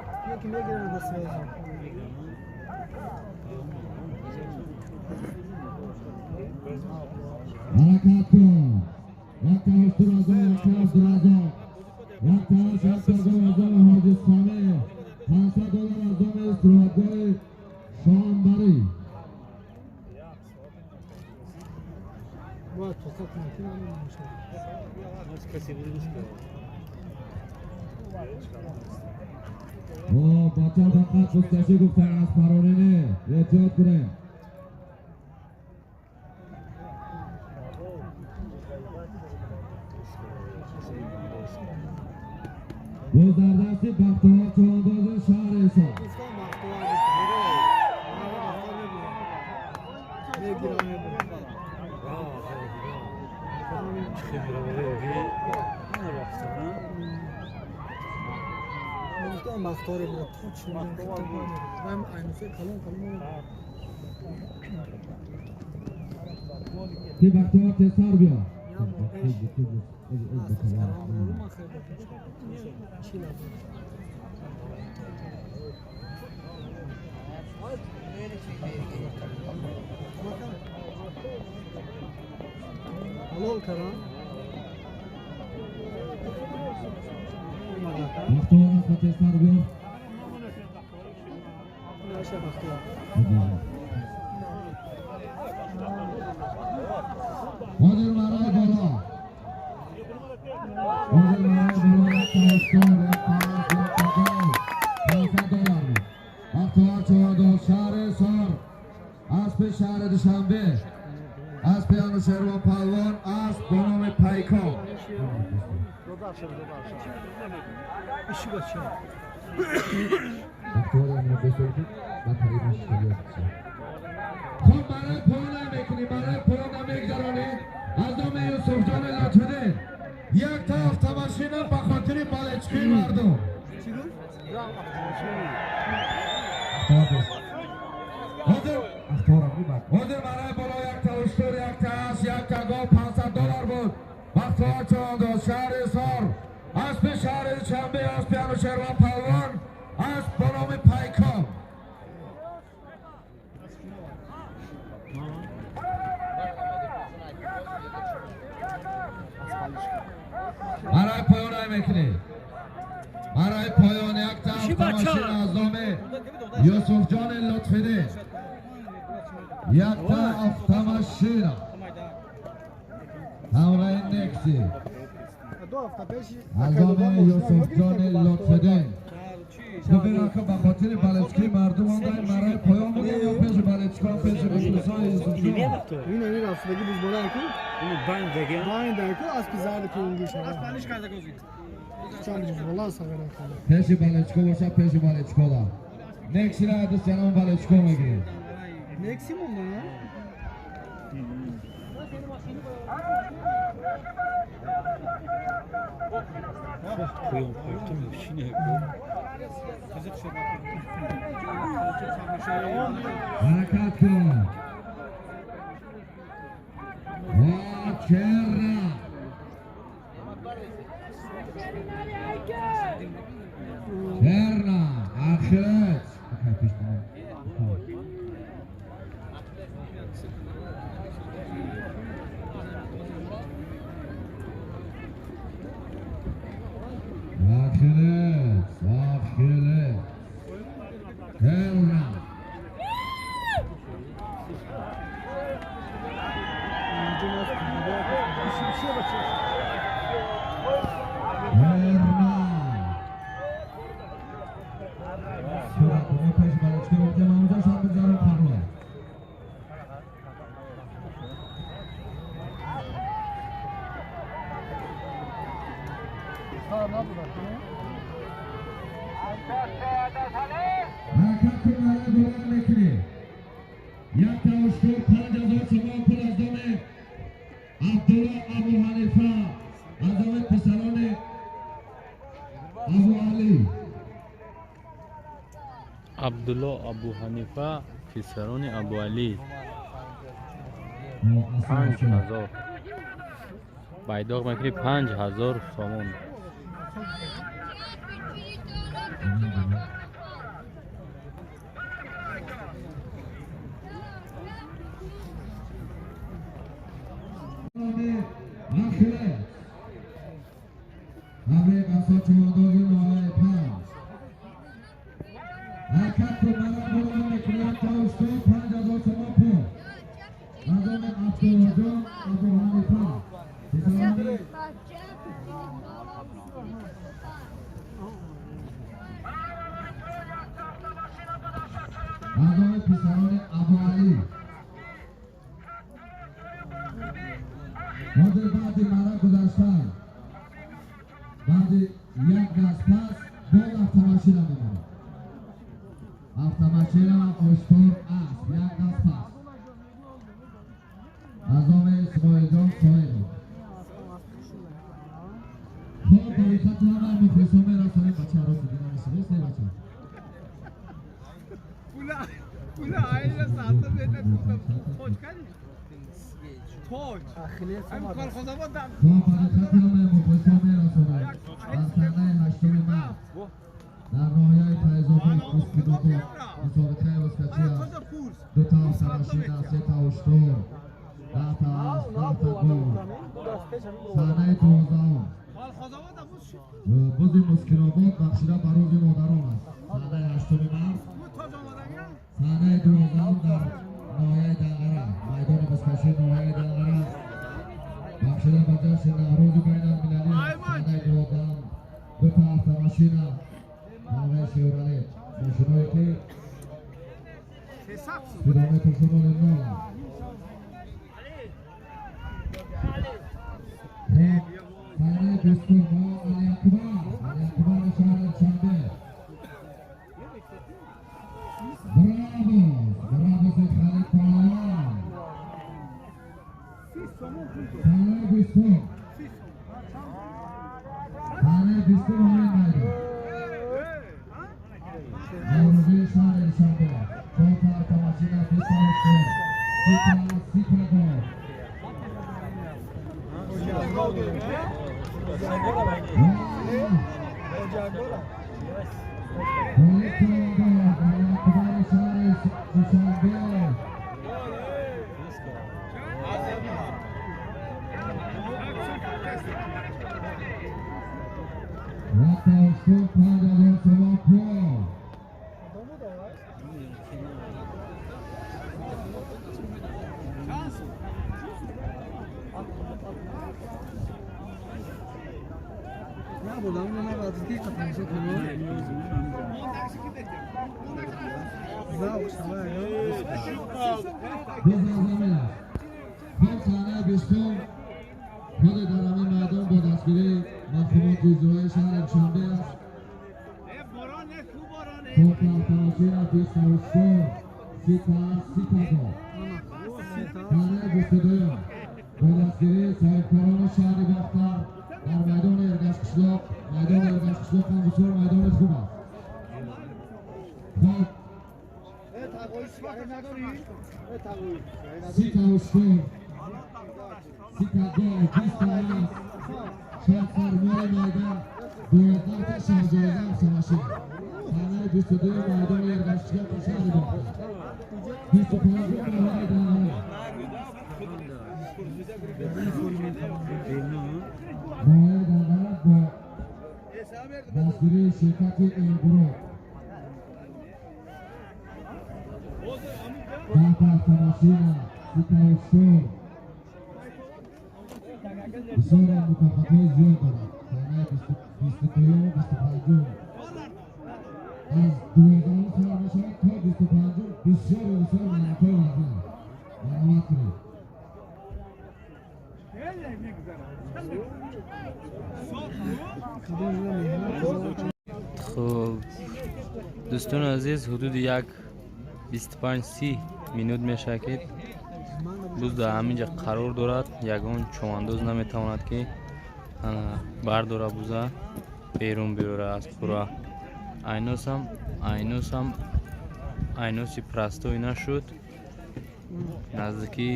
асп, якта гов аз он Ҳоҷи Самеъ, $500 аз он истироҳатгоҳи Шоҳанбарӣ. Бача фақат бузкашӣ гуфтан аз фарорӣ не, эҳтиёт кунем. Боз дар дасти Бахтовар чӯвандози шаҳри Ҳисор. Ки Бахтовар тезтар биё. Бахтовар аспа тезтар биё. Ҳозир мараи боло. Ҳозир мараи боло, якта уштур, якта асп, якта гов, $500 буд. Бахтовар чӯвандоз шаҳри Ҳисор, аспи шаҳри Душанбе, аспи Анушервон Палвон, асп бо номи Пайкон. Хоб, барои поён намекунӣ, барои поён намегзаронӣ. Аз номи Юсуфҷони Лотфиддин якта автомашина ба хотири балечкии мардум. Ҳозир барои боло якта уштур, якта асп, якта гов, $500 буд. Бахтовар чӯвандоз шаҳри Ҳисор, аспи шаҳри Душанбе, аспи Анушервон Палвон, асп бо номи Пайкон. Барои поён рай мекунӣ. Барои поён якта автомашина аз Юсуфҷони Лутфиддин, якта автомашина ҳамроҳи Некси аз они Юсуфҷони Лутфиддин. Бубин, ба хотири балечкии мардум ондай мараи поён будем ё пеши балечкон, пеши мухлисони Юсуфҷон. Ин ин рафтаги бузбола ку? Байн ку аспи зард кунгиш. Чанд бузбола сагара. Пеши балечко боша, пеши балечко да. Нексира дӯстянон балечко мегирем. Некси монда, на? Ҳаракат кун. Ва черна. Черна, ахират. Ахират, ахират. Черна. Черна. Ҳаракат кун, мараи боло мекунӣ. Як тавошкор 5000 сомон пул аз доми Абдулло Абуҳанифа, аз доми писарони Абуалӣ. Абдулло Абуҳанифа, писарони Абуалӣ. 5000 байдоқ мекунӣ, 5000 сомон. Ахират. Ҳамроҳи қасо чувандози ноҳияи панҷ. Ҳаракат кун, мараи боло мекунӣ. Як тавошкор 5000 сомон пул аз оми Абдуллоҷон Абуҳанифа, писарони аз оми писарони Абуалӣ. Ҳозир баъди мара гузаштан, баъди як газ пас боз автомашина мемонад. Автомашина, оштор, асп, як газ пас аз оми Исмоилҷон Соибов. Хоб, барикату ҳамаи мухлисон мерасонем. Бачаро дидинамисибес не, бача? Хоб, барикати ҳамаи мухлисон мерасонем. Аз санаи 8 март дар ноҳияи Файзобод Мускинобод мусобиқаи бузкашӣ аст. Дута автомашина, сета уштур, 10 та асп, 10 та гов. Санаи 12-ум бузи Мускинобод бахшида ба рӯзи модарон аст. Санаи 8 март, санаи 12-ум дар ноҳияи Данғара, майдони бузкашии ноҳияи Данғара бахшида ба ҷашни Наврӯзи байналмилалӣ аст. Санаи 12-ум дута автомашина ҳамроҳи Шевролет, мошиное ки спидометршон оли нол аст. Хоб, санаи 20-ум мо Алиакбар, Алиакбари шаҳри Душанбе. Бравос, Бравоси Халид Паҳлавон. Санаи 20-ум, санаи 20-ум ҳамин майдон. Наврӯзии шаҳри Душанбе. Чорта автомашина, 20 уштур, 30 асп, 30 гов. Ғолиб чавандоз Алиакбари шаҳри Душанбе. Якта уштур, 5000 сомон пул. خود در همین مردم با دستگیری مقامات اجرایی شهر دوشنبه است. خب تماشای بیست و سی تا برای 22 با دستگیری صاحبکاران شهر باختر در میدان ارگش قشلاق. میدان ارگش قشلاق هم بسیار میدان خوب است. خب 30 تا 27 شاهفرمای میدان 12 تا شاهجایزه سماشی صحنه 22 میدان ارگشتگاه شهر باختر 25 ماهی دانه ماهی دانه با دستگیری شرکت ایمگرو 10 تا تماشی 30 بسیار مکافات زیاد دارد. صحنه 22 و 25 از 12 سال میشود تا 25 بسیار بسیار ملکای وزن است. مرحمت کنید. خب دوستان عزیز، حدود یک 25-30 минут мешавад ки буз дар ҳамин ҷа қарор дорад. Ягон човандоз наметавонад ки бардора буза берун биёра аз қура. Айносам айноси простой нашуд. Наздикӣ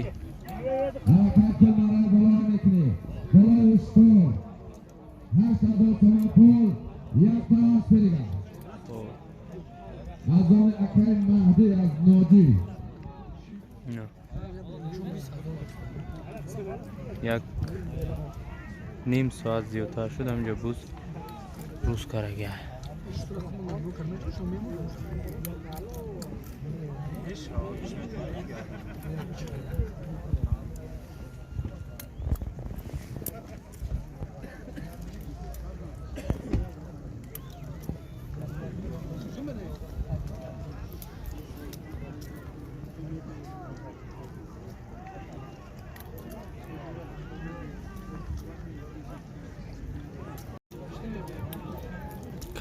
як ним соат зиёдтар шуд ҳаминҷо буз рӯз карага.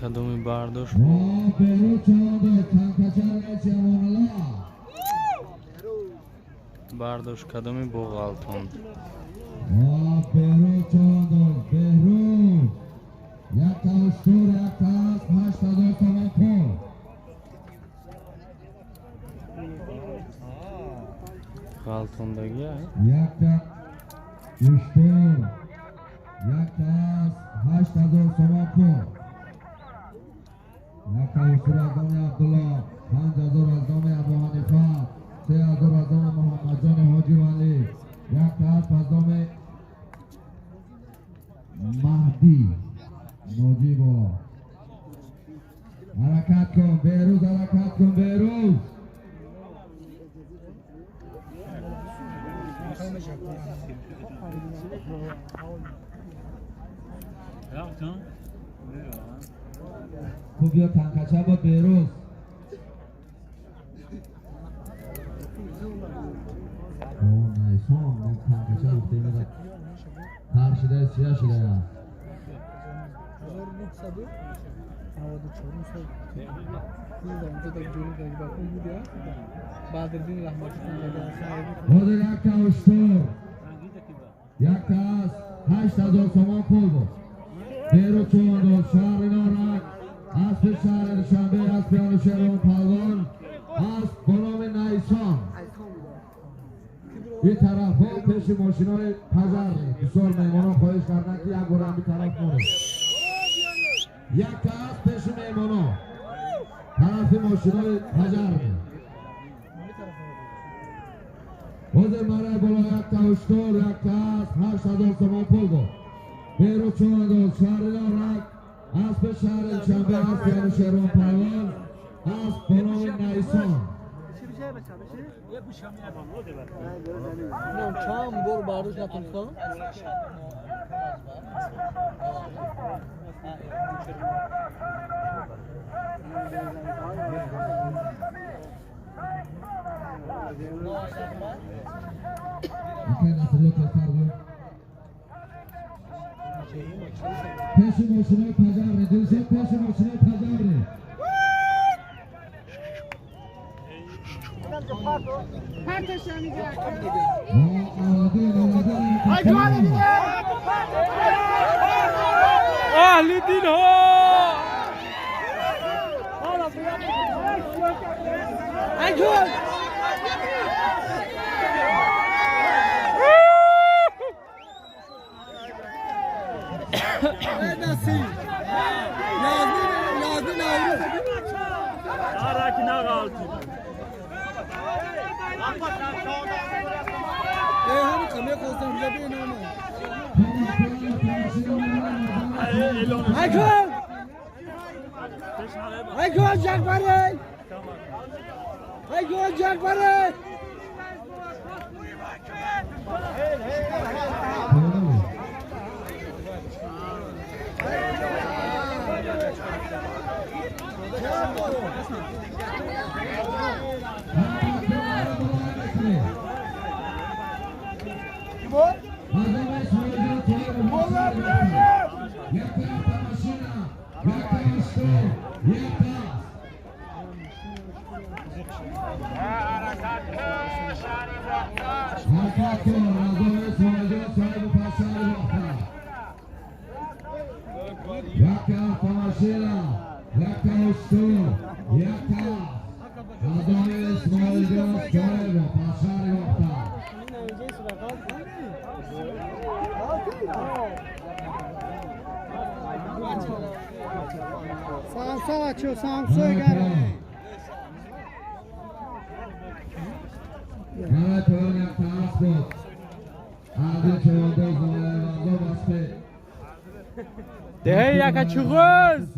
Кадоми бардошт бардошт, кадоми боғалтон. Ғалтондаги یک تا از نام عبدالله، 5000 از نام ابو حنیفه، 3000 از نام محمد جان حاجی ولی، یک تا از نام مهدی ناجی بالا. حرکت کن بهروز، حرکت کن بهروز. خوب بیا تنکچه با بهروز. او نیسان تنکچه گفته میداد تر شده سیاه شده است. 1994 یک تا اشتر، یک تا از 8000 تومان پول بود. بهروز چوبانداز شهر نارنگ، اسب شهر دوشنبه، اسب انوشیروان پهلوان، اسب به نام نیسان. این طرف ها پیش ماشین های پذر بسیار مهمان ها خواهش کردن که یک بار هم این طرف مانه. یک تا اسب پیش مهمان ها طرف ماشین های پذر. حاضر مرای بالا یک تا اشتر، یک تا اسب 8000 تومان پول بود. بهروز چوبانداز شهر نارنگ، اسب شهر دوشنبه، اسب انوشیروان پهلوان، اسب به نام نیسان. چند بار برداشت نتونستم. پیش ماشینای پجره دوست پیش ماشینای پجره اهل دین ها دهه یکا چغوز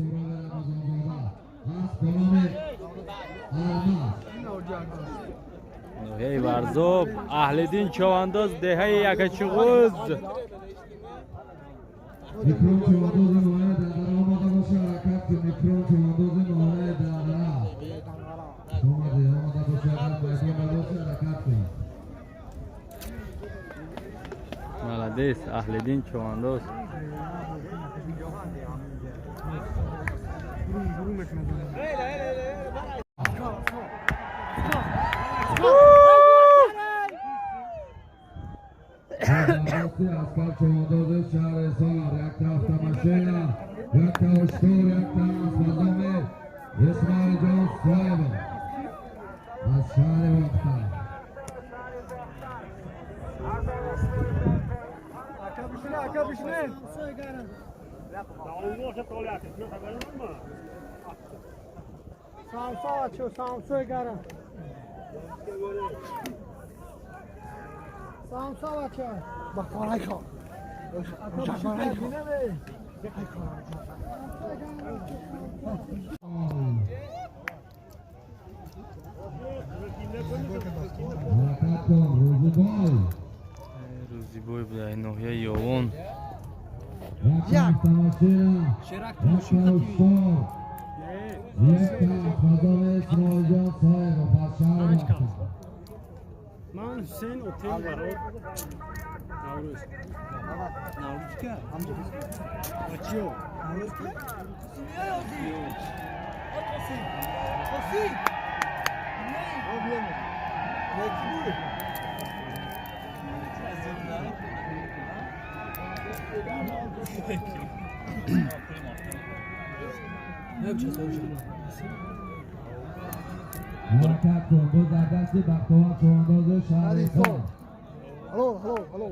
نوحه ورزاب اهل دین چوانداز دهه یکا چغوز میکرون چوانداز نوحه دندره آماده باشه حرکت که میکرون چوانداز نوحه دندره آماده باشه میدان باشه حرکت کنید. Молодец, اهل دین چوانداز. اسکار چوانداز شهرسار یک تا ماشینا یک تا اشتور یک تا اسفندام اسماعیل جان صاحب از شهر وقتا روزی بوی بوده ناحیه یاوان. من حسین اوتیل برای نوروز. نوروز که؟ بچیو. نوروز که؟ حرکت کن با در دست بختاور چوانداز شهرستان. هلو هلو هلو.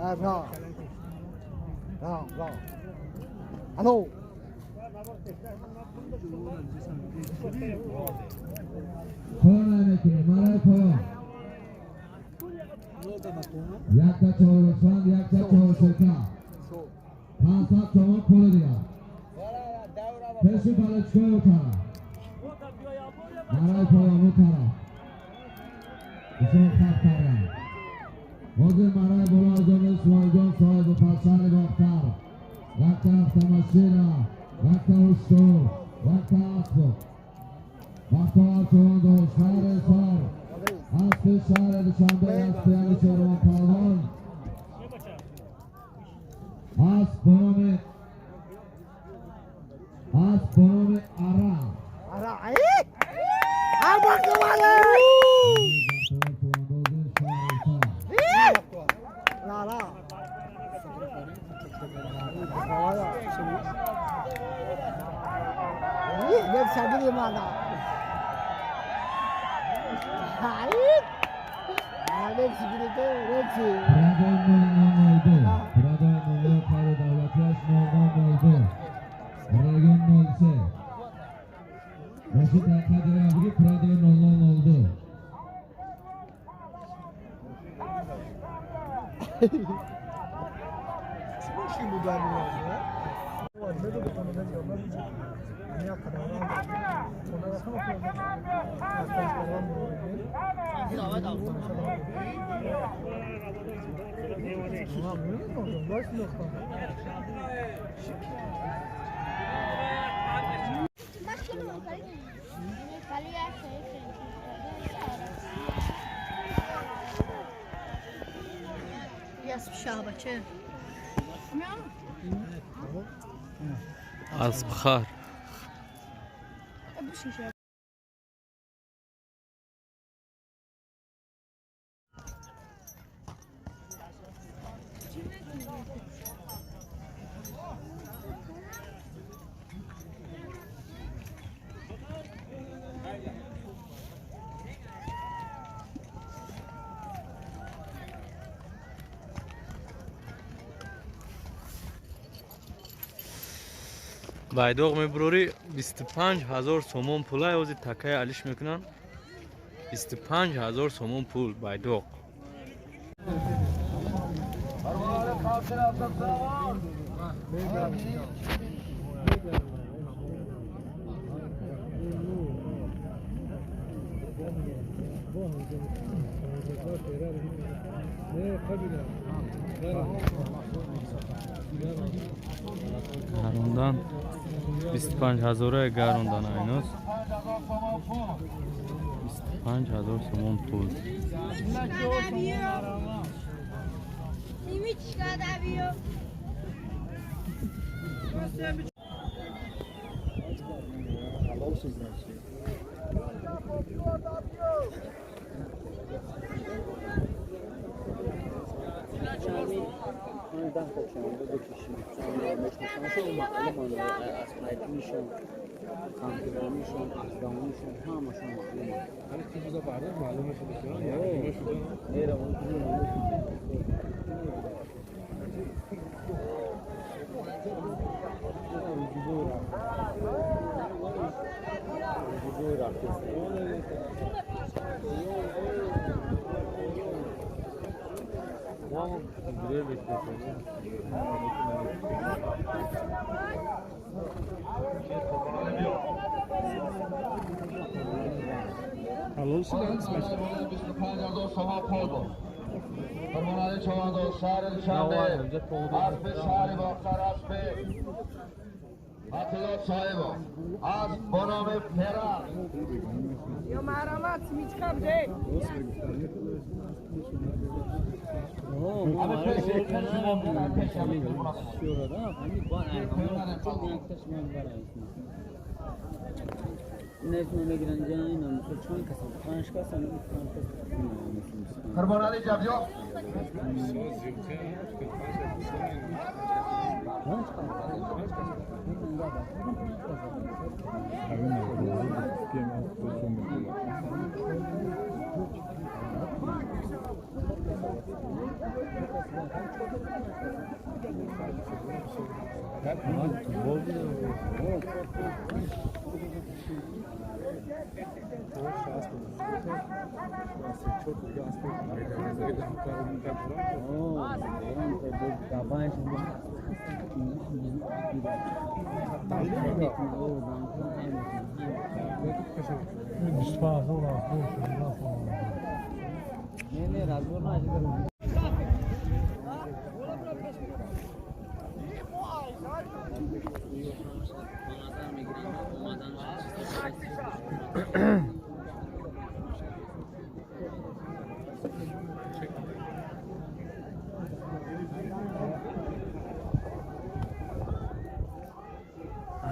را را را هلو. پایان نمیکنه مرای پایان. یک تا 45 یک تا 43 500 تومان پول دیگر. Пеши балачкои тараф. Барои поёну тараф. Бисёр хаб кардам. Ҳозир барои боло аз он Исмоилҷон соҳибу пасшаҳри Бохтар. Якта автомашина, якта уштур, якта асп. Бахтовар чавандоз шаҳри Ҳисор. Аспи шаҳри Душанбе, аспи Али Шервон палвон. Асп бо номи Ара. Ара. Бахтовар чавандози шаҳри Ҳисор. لا لا Прадои 0002, Прадои 00 қайри давлатиаш 0002, Регион 03. Рашид Қадирабиги Прадои 0002. Аспхар. Байдоғ мебурорӣ 25 ҳазор сомон пулай ози такаи алиш мекунанд. 25 ҳазор сомон пул байдоғ. Гарондан 25 ҳазора гарондан айноз 25 ҳазор сомон пул.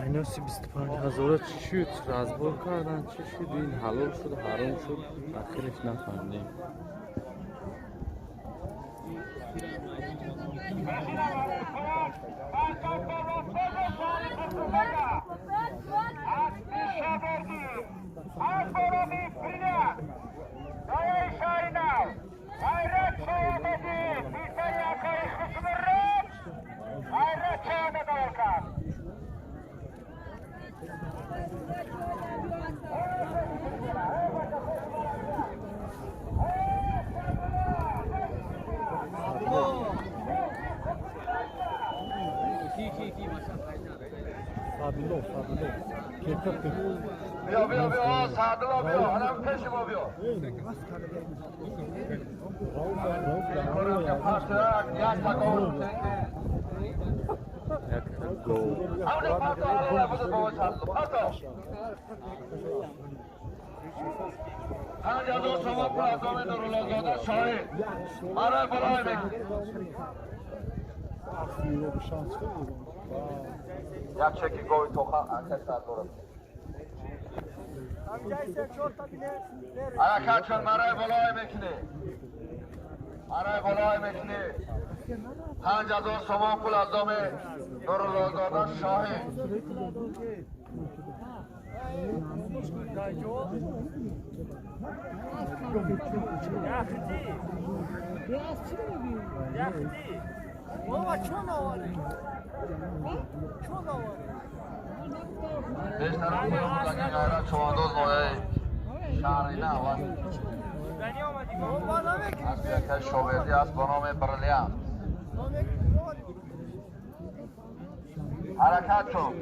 Айноси 25 ҳазора чӣ шуд? Разбор кардан чӣ шуд? Ин ҳалол шуд, ҳаром шуд? Ахираш нафаҳмидем. بیا بیا بیا سعدالله بیا حالا پیش ما بیا یک چکی گوی توخا انکه سردارم حرکت کن مرای بالای میکنی مرای بالای میکنی 5000 سومان پول از دام نورالله شاهی بیشتر غیرت چوانداز مایه شهری نه از یک شاگردی است با نام برلیان حرکت کن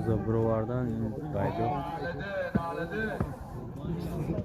Забровардан ин байдо.